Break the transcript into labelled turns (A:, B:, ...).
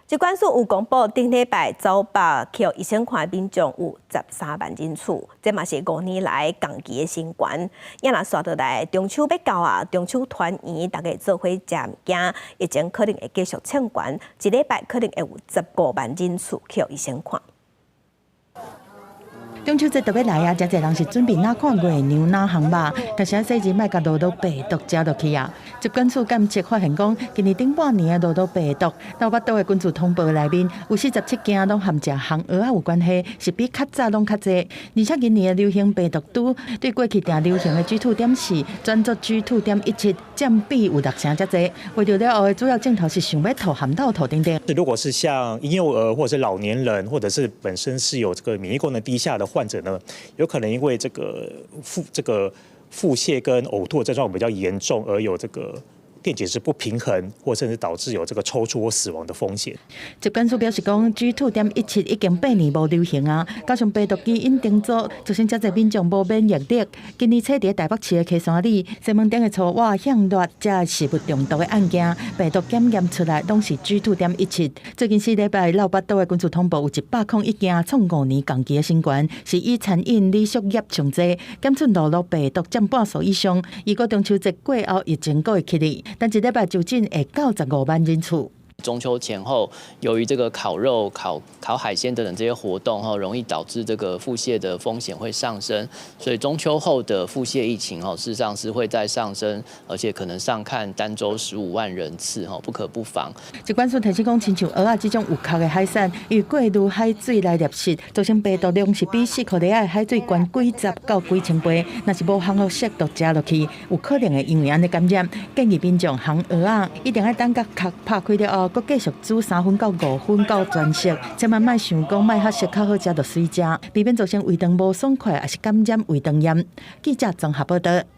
A: 疾管署有公布，頂禮拜走百去醫生看的民眾有13萬人次，這嘛是5年來仝期的新懸。也若紲落來，中秋欲到啊，中秋團圓，大家做伙食物件，疫情可能會繼續衝懸，一禮拜可能會有15萬人次去醫生看。
B: 中秋節就欲來啊，誠濟人是準備哪看月娘哪烘肉，但是啊，細人莫共諾如病毒食落去啊。疾管署監測發現講，今年頂半年的諾如病毒到腹肚的根據通報內面，有47件攏和食烘蚵仔有關係，是比較早攏較濟。而且今年的流行病毒株對過去定流行的 GII.4轉做 GII.17，佔比有六成遮濟。為著了後的主要症頭是想欲吐、含嘔吐等等。
C: 如果是像嬰幼兒或者是老年人，或者是本身是有這個免疫功能低下的患者呢，有可能因為這個腹瀉跟嘔吐的症狀比較嚴重，而有這個電解質不平衡，或甚至導致有這個抽搐或死亡的風險。
B: 疾管署表示講，GII.17已經8年無流行啊，加上病毒基因重組，造成遮濟民眾無免疫力。今年初佇台北市的溪山里，西門町的粗活向熱這食物中毒的案件，病毒檢驗出來攏是 GII.17。最近4禮拜，落腹肚的根據通報有101件，創5年仝期的新懸，是以餐飲旅宿業上濟，檢出諾如病毒佔半數以上。預估中秋節過後，疫情閣會起來。但一禮拜就診會到15萬人次。
D: 中秋前後，由於這個烤肉、烤烤海鮮等等這些活動，哈，容易導致這個腹瀉的風險會上升，所以中秋後的腹瀉疫情，哈，事實上是會再上升，而且可能上看單週15萬人次，哈，不可不防。
B: 疾管署提醒講，親像蚵仔這種有殼的海產，因為過濾海水來獵食，造成病毒量是比四箍仔的海水懸幾十到幾千倍。若是無烘好雪毒食落去，有可能會因為按呢感染。建議民眾烘蚵仔一定愛等共殼拍開了後，閣繼續煮3分到5分到全熟，千萬莫想講莫較熟較好食就隨食，避免造成胃腸無爽快，抑是感染胃腸炎。記者綜合報道。